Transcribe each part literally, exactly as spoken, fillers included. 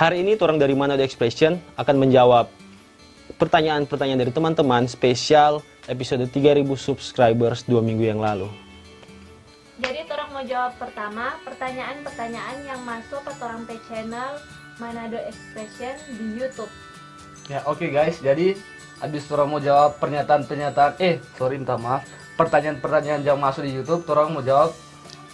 Hari ini torang dari Manado Expression akan menjawab pertanyaan-pertanyaan dari teman-teman spesial episode tiga ribu subscribers dua minggu yang lalu. Jadi, torang mo jawab pertama pertanyaan-pertanyaan yang maso pa torang pe channel Manado Expression di YouTube. Ya, oke, guys, jadi abis torang mo jawab pernyataan-pernyataan, eh, sorry, minta maaf, pertanyaan-pertanyaan yang maso di YouTube, torang mo jawab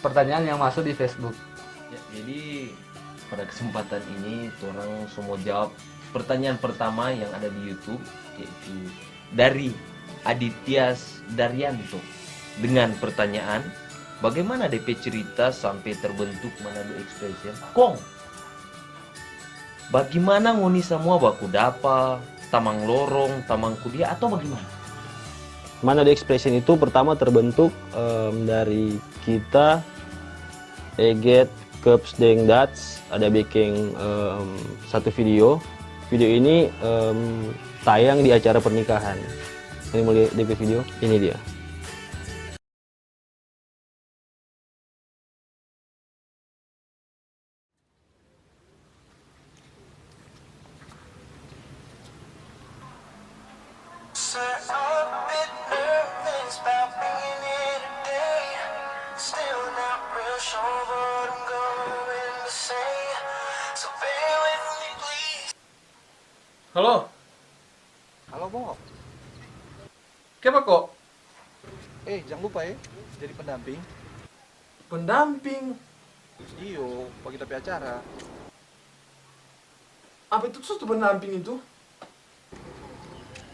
pertanyaan yang maso di Facebook. Ya, jadi pada kesempatan ini, torang so mo jawab pertanyaan pertama yang ada di YouTube, yaitu dari Aditya Daryanto dengan pertanyaan, "Bagaimana depe cerita sampe terbentuk Manado Expression? Kong, bagimana ngoni samua baku dapa, tamang lorong, tamang kuliah, atau bagimana?" Manado Expression itu pertama terbentuk, em, dari kita, Eget, Keps, deng Dats ada beking, em, satu video. Video ini, em, tayang di acara pernikahan. Ini mo lia depe video, ini dia. Halo? Halo, Bo. Kiapa ko? Eh, jang lupa, eh, jadi pendamping. Pendamping? Iyo, pa kita pe acara. Apa itu tu pendamping itu?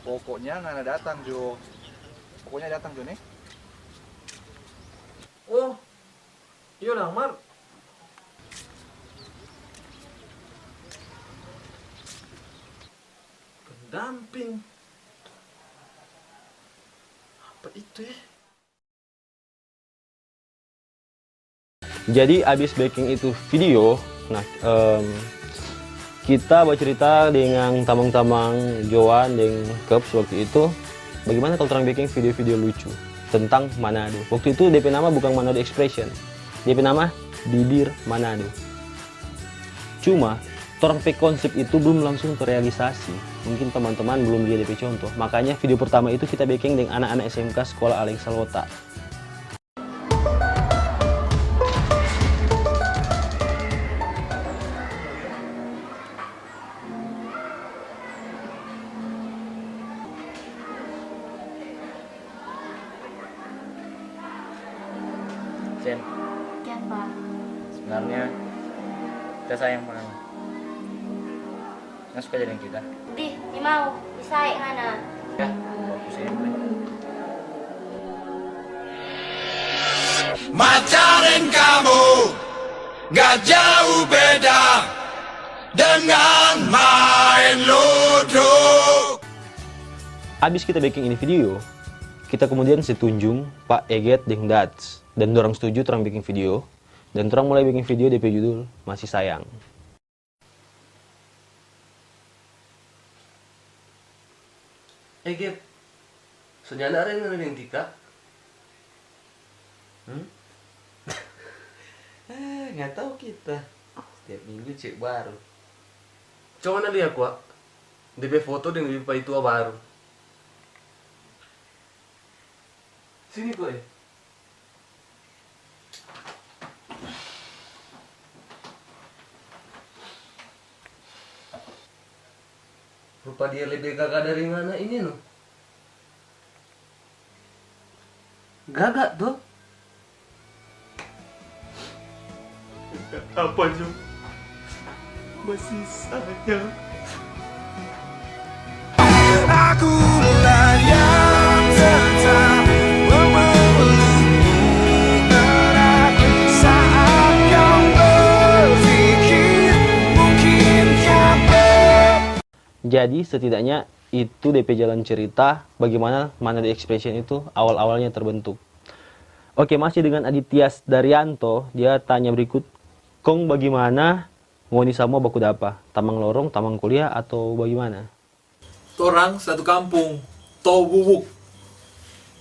Pokoknya ngana datang jo. Pokoknya datang jo, ne. Oh, iyo dang, Mar. Pendamping. Apa itu, eh? Jadi, abis beking itu video, nah, em, kita bacerita dengan tamang-tamang Joan deng Keps waktu itu, bagaimana kalau torang beking video-video lucu tentang Manado. Waktu itu, depe nama bukan Manado Expression, depe nama Bibir Manado. Cuma, torang pe konsep itu belum langsung terrealisasi. Mungkin teman-teman belum lia depe contoh. Makanya, video pertama itu kita beking deng anak-anak S M K Sekolah Aleng Salota. Sen. Kiapa? Sebenarnya kita sayang pa ngana. Ngana suka jadi deng kita? Dih, nimau, bisa ae ngana. Ya, bagus ya. Maca deng kamu, gak jauh beda dengan main ludo. Abis kita beking ini video, kita kemudian se tunjung pa Eget deng Dats, dan dorang setuju torang beking video, dan torang mulai beking video depe judul Masih Sayang. Eh, Gep, so nyanda ada yang ngana deng Tika? Hmm? Eh, nggak tahu kita. Setiap minggu cek baru. Coba na lia kwa, depe foto deng depe paitua baru. Sini kwa, eh. Rupa dia lebe gaga dari ngana ini, no? Gaga, to? Apa jo? Masih sayang. Akulah yang tetap memelukmu erat saat kau berpikir mungkin kau ber- Jadi, setidaknya itu depe jalan cerita bagaimana Manado Expression itu awal-awalnya terbentuk. Oke, masih dengan Aditya Daryanto, dia tanya berikut, "Kong bagimana ngoni samua baku dapa? Tamang lorong, tamang kuliah, atau bagimana?" Torang satu kampung, to gubuk.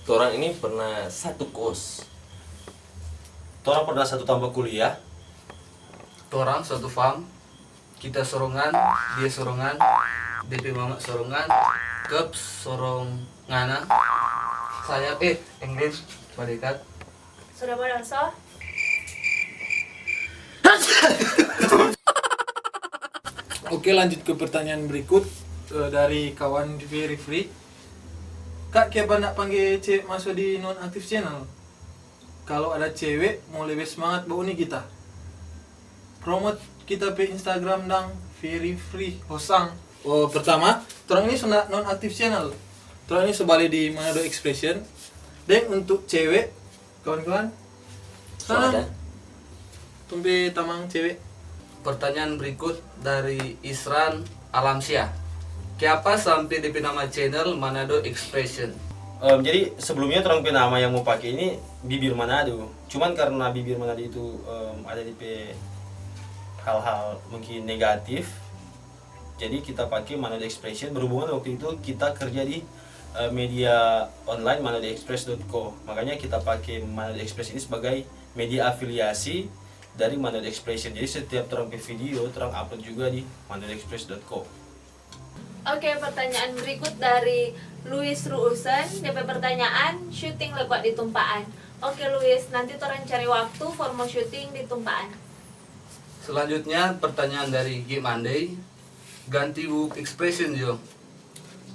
Torang ini pernah satu kos. Torang pernah satu tampa kuliah. Torang satu farm. Kita sorongan, dia sorongan, depe mama sorongan, kep sorong ngana, sayap, eh, English, balikat. Sudah modal, so? Oke, lanjut ke pertanyaan berikut, eh, dari kawan Very Free. Kak, kiapa ndak pangge cewek maso di non aktif channel? Kalau ada cewek, mo lebe semangat bauni kita. Promote kita pe Instagram dang, Very Free Hosang. Oh, pertama, torang ini so ndak non aktif channel. Torang ini so bale di Manado Expression. Deng untuk cewek, kawan-kawan. So ada. Tong pe tamang cewek. Pertanyaan berikut dari Isran Alamsyah. Kiapa sampe depe nama channel Manado Expression? Em, jadi sebelumnya torang pe nama yang mo pake ini Bibir Manado. Cuman karna Bibir Manado itu, em, ada depe hal-hal mungkin negatif, jadi kita pake Manado Expression. Berhubungan waktu itu kita kerja di, eh, media online manado express dot co. Makanya kita pake Manado Express ini sebagai media afiliasi dari Manado Expression. Jadi setiap torang pe video, torang upload juga di manado express dot co. Oke, pertanyaan berikut dari Luis Ruusen. Depe pertanyaan, syuting lei kwa di Tumpaan? Oke, Luis, nanti torang cari waktu for mo syuting di Tumpaan. Selanjutnya, pertanyaan dari G Mandei. Ganti Wuuk Expression jo.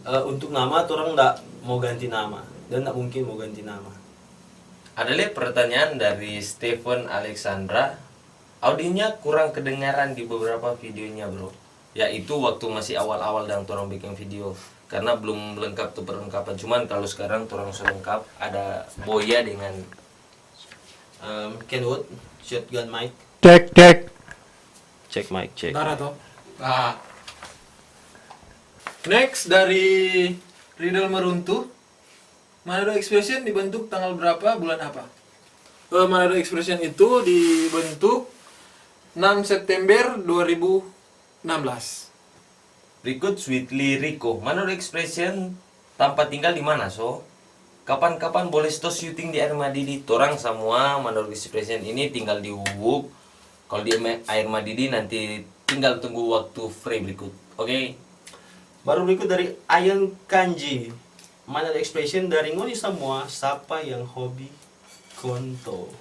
Eh, untuk nama, torang nda mo ganti nama. Dan nda mungkin mo ganti nama. Ada lei pertanyaan dari Stephen Alexandra. Audionya kurang kedengaran di beberapa videonya, bro. Ya, itu waktu masih awal-awal dang torang biking video. Karna blum lengkap tu perlengkapan. Cuman kalu skarang torang so lengkap, ada Boya dengan, em, Kenwood, shotgun mic. Cek, cek. Cek mic, cek. Dara to. Ah. Next dari Riddle Meruntuh. Manado Expression dibentuk tanggal berapa, bulan apa? Eh, Manado Expression itu dibentuk enam September dua ribu enam belas. Berikut Sweetly Rico. Manado Expression tampa tinggal di mana, so? Kapan-kapan boleh sto syuting di Air Madidi. Torang samua Manado Expression ini tinggal di Wuuk. Kalu di Air Madidi nanti tinggal tunggu waktu free berikut. Oke? Baru berikut dari Ayan Kanji. Manado Expression dari ngoni samua, sapa yang hobi konto?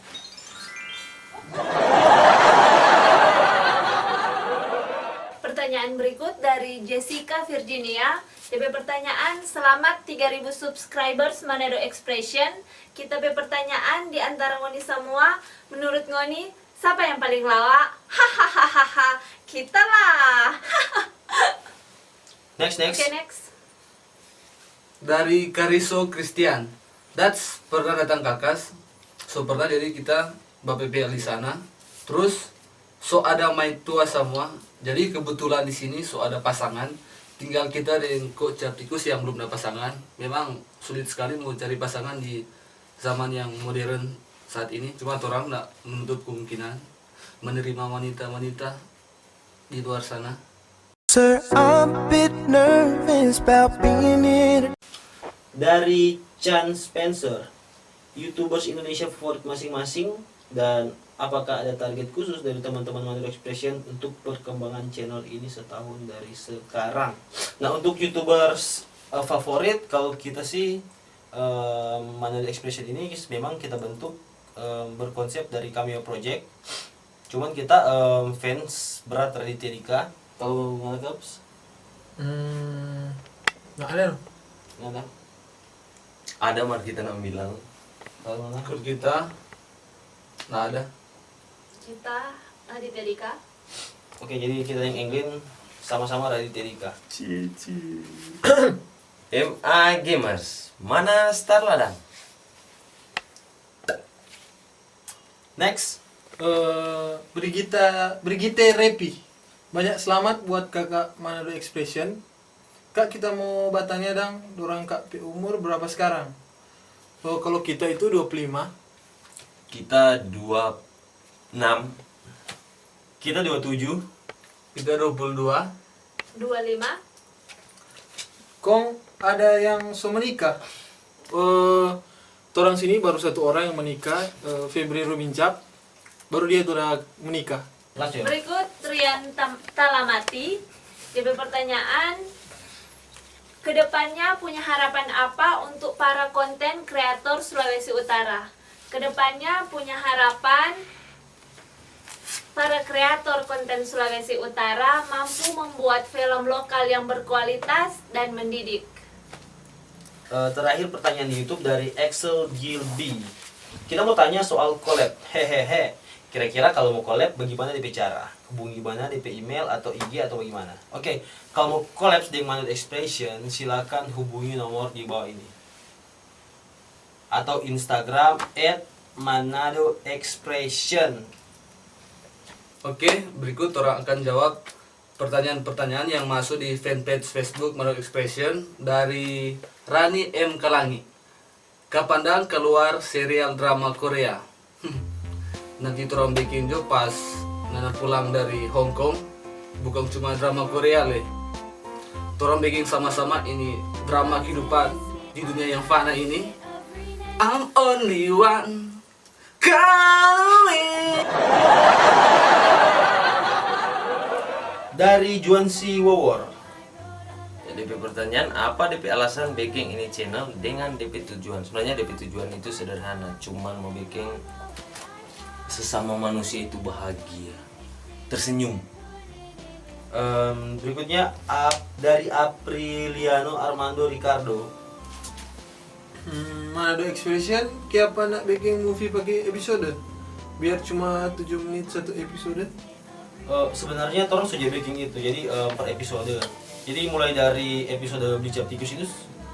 Pertanyaan berikut dari Jessica Virginia. Depe pertanyaan, selamat tiga ribu subscribers Manado Expression. Kita pe pertanyaan di antara ngoni samua, menurut ngoni, sapa yang paling lawa? Hahaha, kita lah. Next, next. Oke, next. Dari Kariso Christian. Dats pernah datang ka kas, so pernah, jadi kita ba-P P L di sana. Trus so ada maitua samua. Jadi kebetulan di sini so ada pasangan. Tinggal kita deng Ko Captikus yang belum ada pasangan. Memang sulit sekali mau cari pasangan di zaman yang modern saat ini. Cuma torang nda menutup kemungkinan menerima wanita-wanita di luar sana. Sir, I'm a bit nervous about being here. Dari Chan Spencer, YouTubers Indonesia favorit masing-masing, dan apakah ada target khusus dari teman-teman Manado Expression untuk perkembangan channel ini setahun dari sekarang? Nah, untuk YouTubers, eh, favorit, kalau kita sih, eh, Manado Expression ini memang kita bentuk, eh, berkonsep dari cameo project. Cuman kita, em, fans berat Raditya Dika. Kalau ngana, Kaps? Hmm, nggak ada, no. Nggak ada? Ada, mar kita nang bilang. Kalau ngana? Ikut kita, nggak ada. Kita Raditya Dika. Oke, jadi kita yang England sama-sama Raditya Dika. Cici. M A Gamers, mana Star Ladang? Next. Eh, Brigita, Brigitte Repi. Banyak selamat buat kakak Manado Expression. Kak, kita mau batanya dang, dorang kak pe umur berapa sekarang? Oh, kalau kita itu dua puluh lima. Kita dua enam. Kita dua tujuh. Kita dua puluh dua. Dua lima. Kong ada yang so menikah. Eh, torang sini baru satu orang yang menikah, eh, Febri Rumincap. Baru dia tu ada menikah. Berikut Rian Tam-, Talamati, dia punya pertanyaan, kedepannya punya harapan apa untuk para konten kreator Sulawesi Utara? Kedepannya punya harapan para kreator konten Sulawesi Utara mampu membuat film lokal yang berkualitas dan mendidik. Eh, terakhir pertanyaan di YouTube dari Axel Gilby. Kita mau tanya soal collab. Hehehe. Kira-kira kalau mau collab, bagaimana D P cara? Hubungi mana, D P email atau I G atau bagaimana? Oke, kalau mau collab dengan Manado Expression, silakan hubungi nomor di bawah ini. Atau Instagram at Manado Expression. Oke, berikut orang akan jawab pertanyaan-pertanyaan yang masuk di fanpage Facebook Manado Expression dari Rani M Kalangi. Kapan dang kaluar serial drama Korea? Nanti torang biking jo pas ngana pulang dari Hong Kong. Bukang cuma drama Korea le. Torang biking sama-sama ini drama kehidupan di dunia yang fana ini. I'm only one. Kaluar. Dari Juansi Wowor. Jadi, D P pertanyaan, apa D P alasan bikin ini channel dengan D P tujuan? Sebenarnya D P tujuan itu sederhana, cuman mau bikin sesama manusia itu bahagia, tersenyum. Em, berikutnya ap- dari Apriliano Armando Ricardo. Hmm, Manado Expression, kiapa nak bikin movie pake episode? Biar cuma tujuh menit satu episode. Eh, sebenarnya torang sudah bikin itu, jadi eh, per episode. Jadi mulai dari episode Beli Cap Tikus itu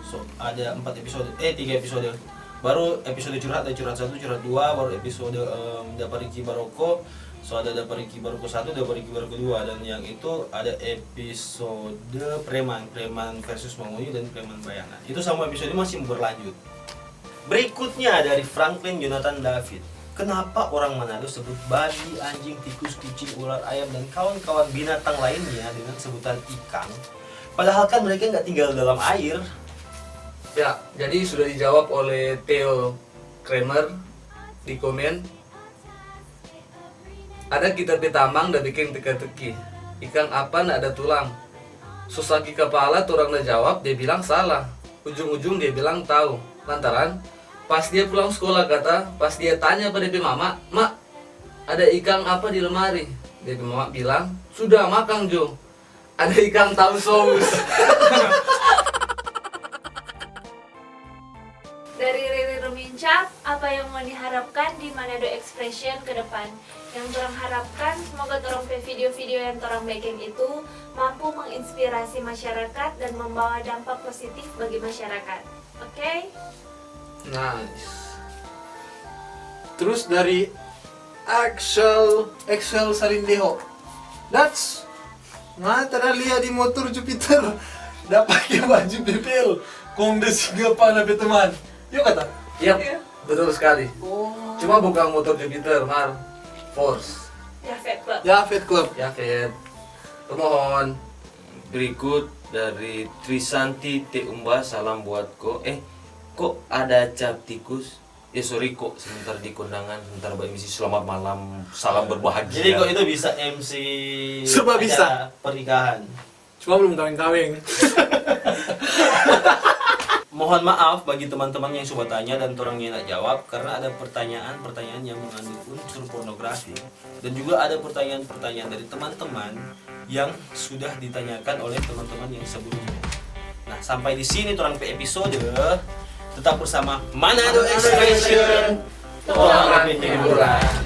so, ada empat episode, eh tiga episode. Baru episode curhat, ada curhat satu, curhat dua, baru episode em, Dapa Riki Baroko, so ada Dapa Riki Baroko satu, Dapa Riki Baroko dua, dan yang itu ada episode preman, preman versus Mangunyu dan preman bayangan. Itu semua episode masih berlanjut. Berikutnya dari Franklin Jonathan David. Kenapa orang Manado sebut babi, anjing, tikus, kucing, ular, ayam, dan kawan-kawan binatang lainnya dengan sebutan ikang? Padahal kan mereka nggak tinggal dalam air. Ya, jadi sudah dijawab oleh Theo Kramer di komen. Ada kita pe tamang da biking teka-teki, ikang apa nda ada tulang. So saki kapala torang da jawab, dia bilang salah. Ujung-ujung dia bilang tau. Lantaran pas dia pulang skola kata, pas dia tanya pa dia pe mama, "Ma, ada ikang apa di lemari?" Dia pe mama bilang, "Sudah makang jo, ada ikang tau sous." Dari Riri Rumincap, apa yang mau diharapkan di Manado Expression ke depan? Yang torang harapkan, semoga torang pe video-video yang torang bikin itu mampu menginspirasi masyarakat dan membawa dampak positif bagi masyarakat. Oke? Nice. Terus dari Axel Axel Sarindeho. That's ngana tara lia di motor Jupiter da pake baju B P L kong da singa pa na pe teman. Yo kata? Yap, betul sekali. Oh. Cuma bukan motor Jupiter, mar Force. Yafet Club. Yafet Club. Yafet. Pemohon. Berikut dari Trisanti T Umba, salam buat ko. Eh, kok ada cap tikus? Ya sorry kok, sebentar di kondangan, sebentar ba M C selamat malam, salam berbahagia. Jadi kok itu bisa M C Serba bisa. Acara pernikahan. Cuma belum kaweng-kaweng. Mohon maaf bagi teman-teman yang coba tanya dan torang nyanda jawab karena ada pertanyaan-pertanyaan yang mengandung unsur pornografi dan juga ada pertanyaan-pertanyaan dari teman-teman yang sudah ditanyakan oleh teman-teman yang sebelumnya. Nah, sampai di sini torang pe episode. Tetap bersama Manado Expression. Torang pe hiburan.